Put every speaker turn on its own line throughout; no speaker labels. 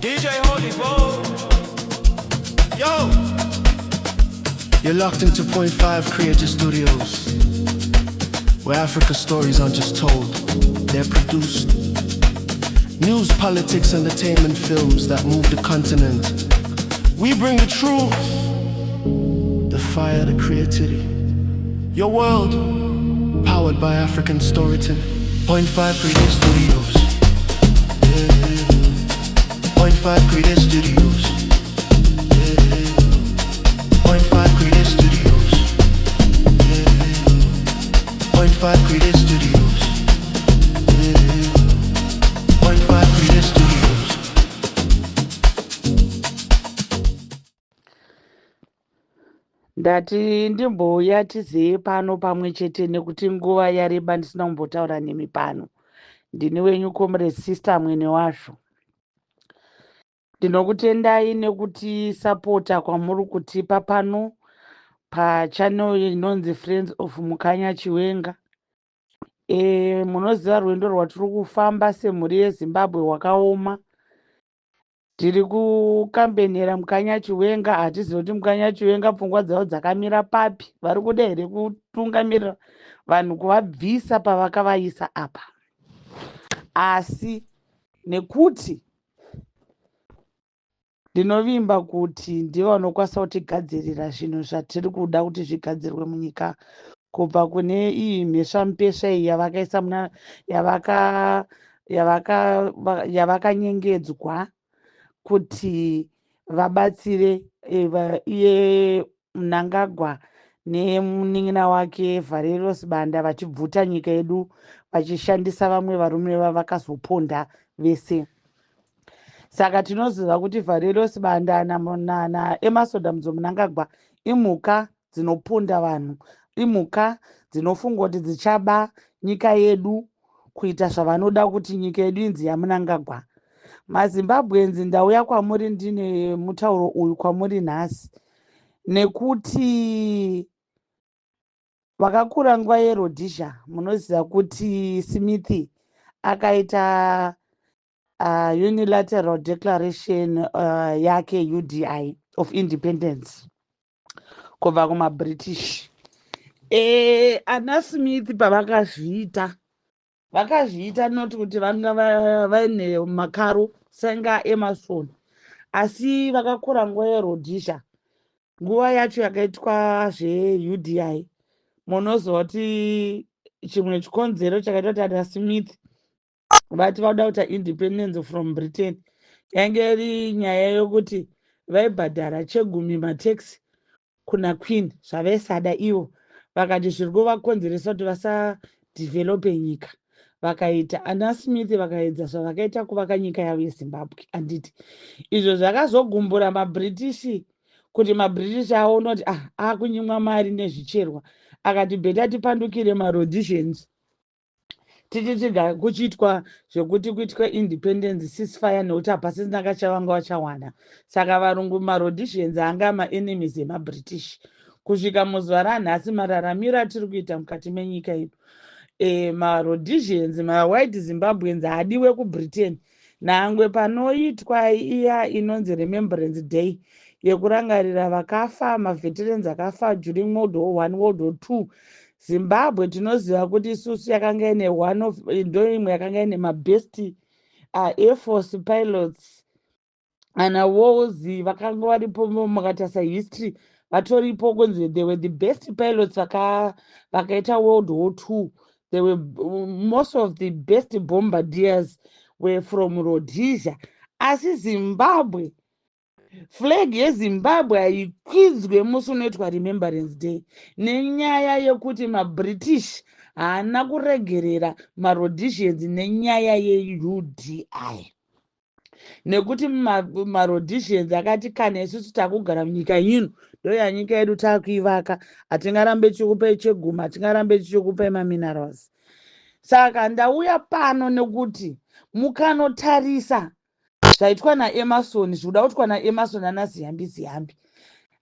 DJ Holy Bo. Yo!
You're locked into Point 5 Creative Studios, where Africa stories aren't just told, they're produced. News, politics, entertainment films that move the continent. We bring the truth, the fire, the creativity. Your world, powered by African storytelling. Point 5 Creative Studios. Yeah. Point 5 Creative Studios. Yeah. Point 5 Creative Studios. Yeah. Point 5 Creative Studios. Yeah. Point 5 Creative Studios.
Ndati ndimbouya tizeye pano pamwe chete nekuti nguva yareba ndisina kumbotaura nemi pano. Ndini wenyu Comrade Sister mwene wazvo. Ndinokutendai nekutisapota kwamuri kutipa pano pachannel inonzi Friends of Mukanya Chiwenga. Munoziva rwendo rwatiri kufamba semhuri yeZimbabwe rwakaoma. Tiri kukambenera Mukanya Chiwenga, hatizivi kuti Mukanya Chiwenga pfungwa dzavo dzakamira papi. Vari kuda here kutungamirira vanhu kuvabvisa pavakavaisa apa? Asi nekuti ndinovimba kuti ndivo vanokwanisa kutigadzirira zvinhu zvatiri kuda kuti zvigadzirwe munyika kubva kune iyi mhesva mupesva iyi yavakaisa muna yavaka yavaka yavakanyengedzwa kuti vabatsire iye Mnangagwa nemunin'ina wake Valerio Sibanda vachibvuta nyika yedu vachishandisa vamwe varume vavakazoponda vese. Saka tinoziva kuti Valerio Sibanda naEmmerson Dambudzo Mnangagwa imhuka dzinoponda vanhu, imhuka dzinofunga kuti dzichaba nyika yedu kuita zvavanoda kuti nyika yedu inzi yaMnangagwa. MaZimbabweans, ndauya kwamuri ndine mutauro uyu kwamuri nhasi nekuti vakakura nguva yeRhodesia munoziva kuti Smith akaita unilateral declaration yake UDI of independence kubva kumaBritish. Ana Smith pavakazviita, vakazviita not kuti vanga vaine makaro sanga Emerson, asi vakakura nguva yeRhodesia, nguva yacho yakaitwa zveUDI. Munoziva kuti chimwe chikonzero chakaita kuti ana Smith vati vauda kuita independence from Britain yainge iri nyaya yokuti vaibhadhara chegumi, matax kuna Queen, zvavaisada ivo. Vakati zviri kuvakonzeresa kuti vasadevelope nyika. Vakaita ana Smith vakaedza zvavakaita kuvaka nyika yavo yeZimbabwe, handiti? Izvo zvakazogumbura maBritish kuti maBritish aona kuti akunyimwa mari nezvicherwa, akati better tipandukire maRhodesians, tichitiga kuchiitwa zvekuti kuitwe independence, ceasefire, nekuti hapasisina kachavanga vachawana. Saka varungu, maRhodesians, anga maenemies emaBritish kusvika muzuva ranhasi. Mararamiro atiri kuita mukati menyika ino, maRhodesians, mawhite Zimbabweans haadiwe kuBritain. Nangwe panoitwa iya inonzi Remembrance Day yekurangarira vakafa, maveterans akafa during World War One, World War Two, Zimbabwe tinoziva kuti isusu yakanga ine one of, ndo imwe yakanga ine mabest air force pilots. Ana Woolsey vakanga varipo. Mukatarisa history, vatoripo kunzi they were the best pilots vakaita World War Two. They were most of the best bombardiers were from Rhodesia. Asi Zimbabwe, flag yeZimbabwe haikwidzwe musi unoitwa Remembrance Day nenyaya yekuti maBritish haana kuregerera maRhodesians nenyaya yeUDI, nekuti maRhodesians akati kana isusu takugara munyika ino, ndo yanyika yedu, takuivaka, hatingarambe tichikupai cheguma, hatingarambe tichikupai maminerals. Saka ndauya pano nekuti mukanotarisa zvaitwa naEmerson, zvikuda kuitwa naEmerson ana Ziyambi Ziyambi,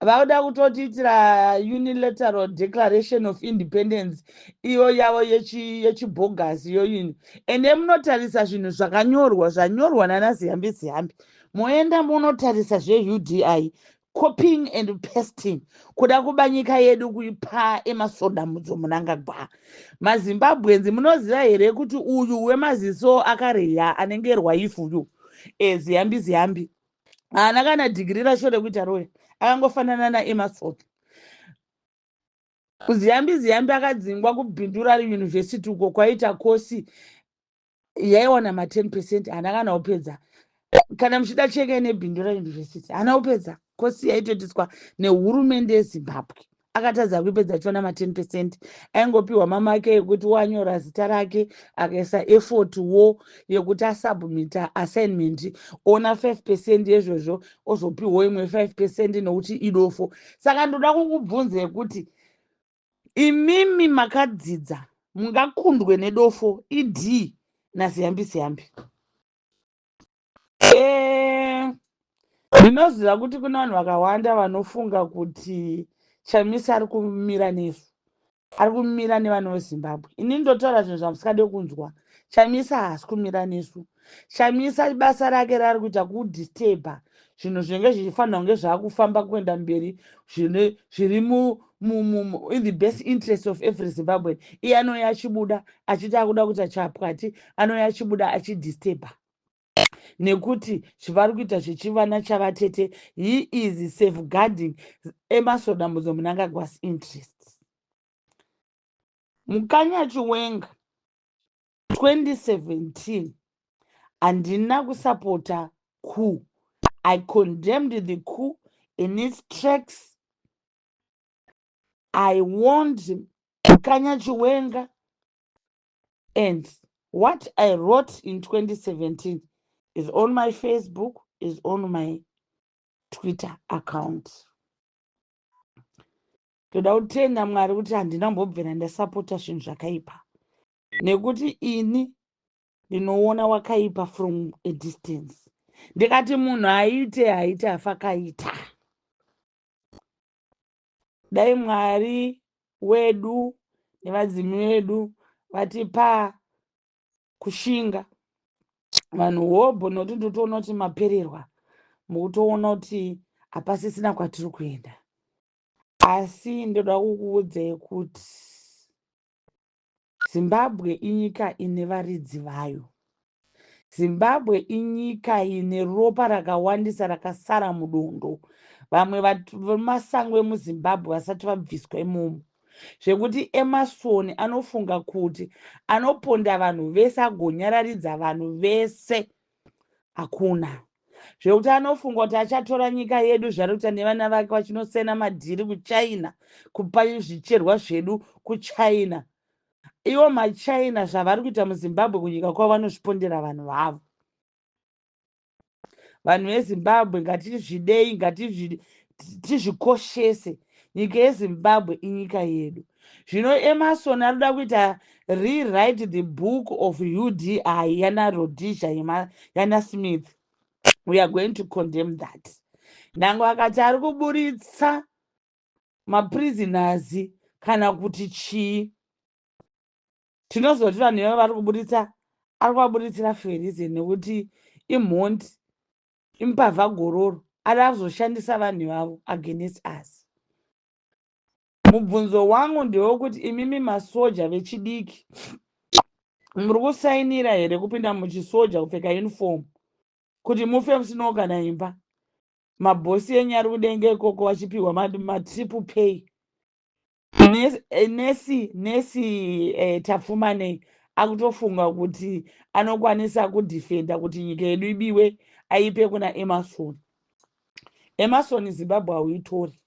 vauda kutotiitira unilateral declaration of independence iyo yavo yechibhogasi yoini. Ende munotarisa zvinhu zvakanyorwa, zvanyorwa nana Ziyambi Ziyambi, Moenda munotarisa zveUDI, copying and pasting, kuda kuba nyika yedu kuipa Emmerson Dambudzo Mnangagwa. MaZimbabweans, munoziva here kuti uyu wemaziso akareya anenge rwaifuyu, Ziyambi Ziyambi, haana kana dhigiri racho rekuita roya, akangofanana naEmmerson Ziyambi Ziyambi. Akadzingwa kuBindura University uko kwaita kosi yaiwana ma10 percent, haana kana kupedza. Kana muchida cheke neBindura University, haana kupedza kosi yaitoitiswa nehurumende yeZimbabwe. Akatadza kuipedza achiona ma10 percent, aingopiwa mamake ekuti wanyora zita rake, akaisa effort wo yekuti asubmita assignment, ona 5 percent yezvozvo, ozopiwawo imwe 5 percent nokuti idofo. Saka ndoda kukubvunza yekuti imimi makadzidza mungakundwe nedofo ed naZiyambi Ziyambi? Ndinoziva kuti kuna vanhu vakawanda vanofunga kuti Chamisa ari kumira nesu, ari kumira nevanhu veZimbabwe. Ini ndotaura zvinhu zvamusikade kunzwa. Chamisa haasi kumira nesu. Chamisa basa rake raari kuita kudisturba zvinhu zvinenge zvichifanira kunge zvaakufamba kuenda mberi, zviri in the best interest of every Zimbabwean. Iye anouya achibuda achiti akuda kuita chapwati, anouya achibuda achidisturba nekuti zvavari kuita zvechivana chavatete. He is safeguarding Emmerson Dambudzo Mnangagwa's interests. Mukanya Chiwenga, 2017 handina kusapota coup. I condemned the coup in its tracks. I warned Mukanya Chiwenga, and what I wrote in 2017 is on my Facebook, is on my Twitter account. Ndoda kutenda Mwari kuti handina kumbobvira ndasapota zvinhu zvakaipa, nekuti ini ndinoona wakaipa from a distance. Ndikati munhu aite, haite, afakaita. Dai Mwari wedu nevadzimi vedu vatipa kushinga, vanhu hobho, nokuti ndotoona kuti mapererwa, mukutoona kuti hapasisina kwatiri kuenda. Asi ndoda kukuudzai kuti Zimbabwe inyika ine varidzi vayo. Zimbabwe inyika ine ropa rakawandisa rakasara mudondo, vamwe vemasango emuZimbabwe vasati vabviswa imomo, zvekuti Emmerson anofunga kuti anoponda vanhu vese agonyararidza vanhu vese. Hakuna. Zvekuti anofunga kuti achatora nyika yedu, zvari kuita nevana vake vachinosena madhiri kuChina, kupa zvicherwa zvedu kuChina. Ivo maChina zvavari kuita muZimbabwe, kunyika kwavo vanozvipondera vanhu vavo. Vanhu veZimbabwe, ngatizvidei, ngatizvikoshese. Nyika yeZimbabwe inyika yedu. Zvino Emmerson ari kuda kuita rewrite the book of UDI yana Rhodesia, yana Smith. We are going to condemn that. Nyange akati ari kuburitsa maprisoners kana kuti chii, tinozoti vanhu ivavo vari kuburitsa, ari kuvaburitsira for reason, nekuti imhondi, imbavha gororo, ari azoshandisa vanhu ivavo against us. Mubvunzo wangu ndewekuti imimi masoja vechidiki, muri kusainira here kupinda muchisoja, kupfeka uniform, kuti mufe musinawo kana imba? Mabhosi enyu ari kudenga ikoko vachipiwa matriple pay. Nesi Tapfumanei akutofunga kuti anokwanisa kudhifenda kuti nyika yedu ibiwe, aipe kuna Emmerson. Emmerson, Zimbabwe hauitori,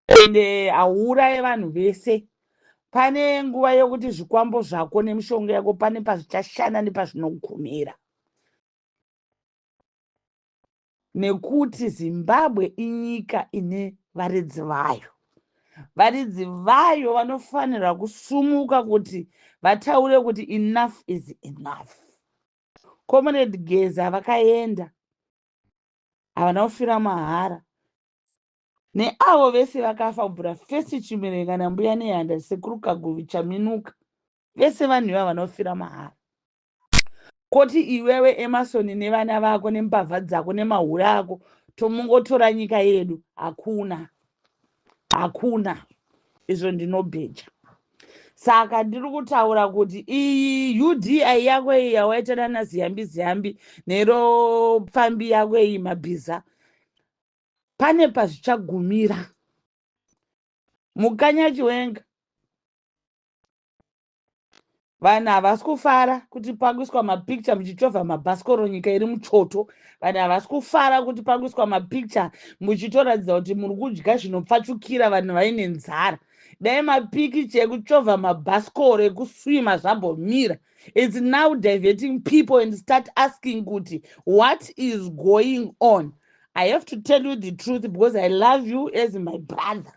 ende hauuraye vanhu vese. Pane nguva yekuti zvikwambo zvako nemishonga yako pane pazvichashanda nepazvinogumira, nekuti Zimbabwe inyika ine varidzi vayo. Varidzi vayo vanofanira kusumuka kuti vataure kuti enough is enough. Comrade Geza vakaenda, havana kufira mahara. Neavo vese vakafa, kubvira Fesi Chimurenga nambuya Nehanda, Sekuru Kaguvi, Chaminuka, vese vanhu ivava vanofira mahara. Koti iwewe Emerson nevana vako nembavha dzako nemahure ako tomungotora nyika yedu. Hakuna, hakuna izvo, ndinobheja. Saka ndiri kutaura kuti iyi UDI yako iyi yawaita nana Ziyambi Ziyambi neropfambi yako iyi mabhiza, pane pazvichagumira. Mukanya Chiwenga, vanhu havasi kufara kuti pakuiswa mapicture muchichovha mabhasikoro, nyika iri muchoto. Vanhu havasi kufara kuti pakuiswa mapicture muchitoratidza kuti muri kudya zvinopfachukira, vanhu vaine nzara. Dai mapikicha ekuchovha mabhasikoro ekuswima zvambomira. It's now diverting people and start asking kuti what is going on. I have to tell you the truth because I love you as my brother.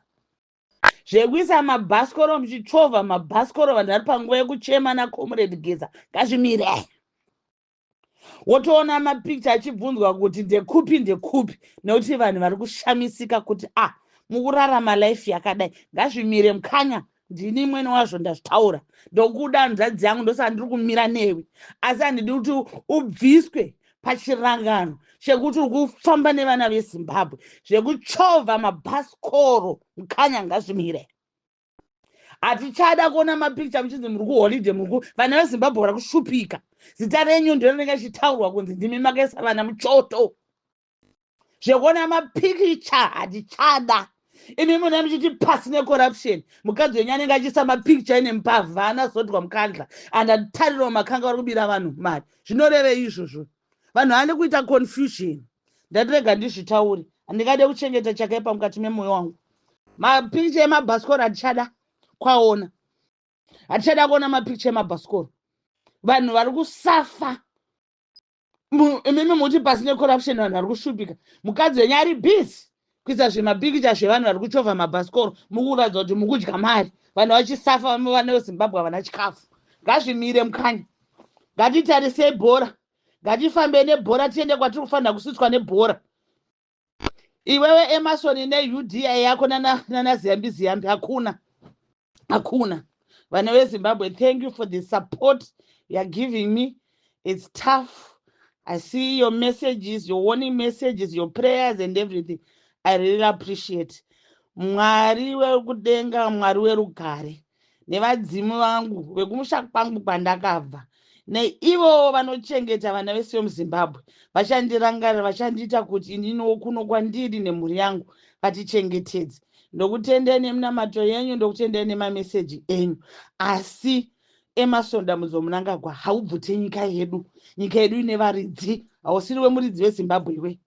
Zvekuisa mabhasikoro muchichovha mabhasikoro, vanhu vari panguva yekuchema naComrade Geza, ngazvimire. Wotoona mapikicha achibvunzwa kuti ndekupi, ndekupi, nekuti vanhu vari kushamisika kuti a ah, mukurarama life yakadai. Ngazvimire, Mukanya. Ndini mwene wazvo, ndazvitaura. Ndokuda, hanzvadzi yangu, ndosaka ndiri kumira newe, asi handidi kuti ubviswe pachirangano chekuti uri kufamba nevana veZimbabwe. Zvekuchovha mabhasikoro, Mukanya, ngazvimire. Hatichada kuona mapikicha muchinzi muri kuholiday, muri vana veZimbabwe vari kushupika. Zita renyu ndiro rinenge richitaurwa kunzi ndimi makaisa vana muchoto. Zvekuona mapikicha hatichada. Imi mune muchiti pasi necorruption, mukadzi wenyu anenge achiisa mapikicha ine mbavha anazodwa mukandla andatarirawo makanga vari kubira vanhu mari. Zvinorevei izvozvo? Vanhu vane kuita confusion. Ndatirega ndizvitaure, handingade kuchengeta chakaipa mukati memwoyo wangu. Mapikicha emabhasikoro hatichada kwaona, hatichada kuona mapikicha emabhasikoro, vanhu vari kusafa. Imimi muti pasi necorruption, vanhu vari kushupika, mukadzi wenyu ari busy kuisa zvemapikicha zvevanhu vari kuchovha mabhasikoro, mukuratidza kuti mukudya mari, vanhu vachisafa. Vana veZimbabwe havana chikafu. Ngazvimire, Mukanya. Ngatitarisei bhora, ngatifambei nebhora, tiende kwatiri kufanira kusvitswa nebhora. Iwewe Emerson neUDI yako nanaZiyambi Ziyambi, hakuna, hakuna. Vana veZimbabwe, thank you for the support you are giving me. It's tough. I see your messages, your warning messages, your prayers and everything. I really appreciate. Mwari wekudenga, Mwari werugare, nevadzimu vangu vekumusha kwangu kwandakabva, neivowo vanochengeta vana vese vemuZimbabwe, vachandirangarira, vachandiita kuti ininiwo kuno kwandiri nemhuri yangu vatichengetedze. Ndokutendai nemunamato yenyu, ndokutendai nemameseji enyu. Asi Emerson Dambudzo Munangagwa, haubvute nyika yedu. Nyika yedu ine varidzi. Hausiri wemuridzi weZimbabwe iwe.